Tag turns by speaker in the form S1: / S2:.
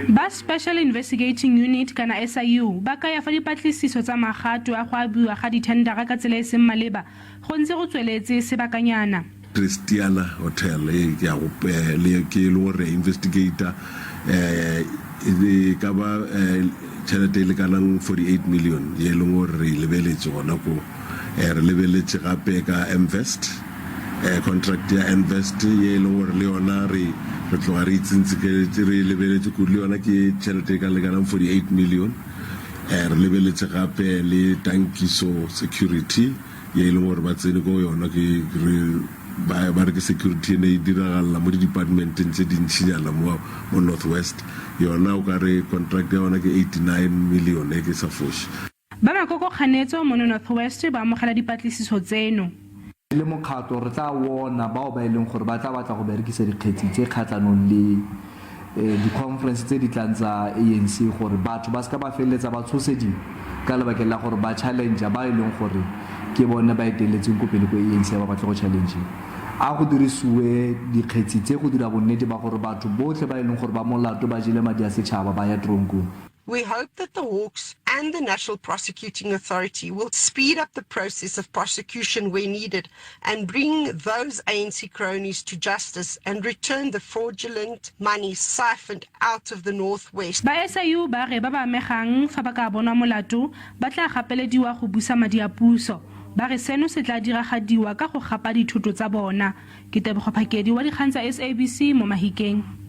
S1: Ba Special Investigating Unit kana SIU ba kaya fa dipatlisiso tsa magatwe a go abiwa ga dithendara ka tsela e seng maleba go ntse go tsweletse sebakanyana.
S2: Christiana Hotel e ke ya go le ke e le gore investigator eh e ka ba tšhelete e lekanang 48 million ye e leng gore re e lebeletše gona ko. Re lebeletše gape ka Mvest, contract ya Mvest ye e leng gore le yona re re tloga re itsintsiketse re e lebeletše kudu, le yona ke tšhelete e ka lekanang 48 million. Re lebeletše gape le Tankiso Security ye e leng gore ba tsene ko yona ke re ba ba re ke security e ne e diragalela mo di-departmenteng tše dintšinyana mo mo North West. Yona o ka re contract ya yona ke 89 million e ke sa foše.
S1: Ba makoko kganetso mono North West ba amogela dipatlisiso tseno.
S3: Re le mokgatlo re tla warna bao ba e leng gore ba tla batla go berekisa dikgetsi tse kgatlhanong le di-conference tse di tlang tsa ANC gore batho ba seka ba feleletsa ba tshosediwa ka lebakeng la gore ba challenge ba e leng gore ke bone ba eteletseng ko pele ko ANC ba batle go challenge. A go dirisiwe dikgetsi tse go dira bonnete ba gore batho botlhe ba e leng gore ba molato ba jele madi a setšhaba ba ya tronkong.
S4: We hope that the Hawks and the National Prosecuting Authority will speed up the process of prosecution where needed and bring those ANC cronies to justice and return the fraudulent money siphoned out of the North West.
S1: Ba SIU ba re ba ba amegang fa ba ka bonwa molato ba tla gapelediwa go busa madi a puso. Ba re seno se tla diragadiwa ka go gapa dithoto tsa bona. Ke Tebogo Phakedi wa dikgang tsa SABC mo Mahikeng.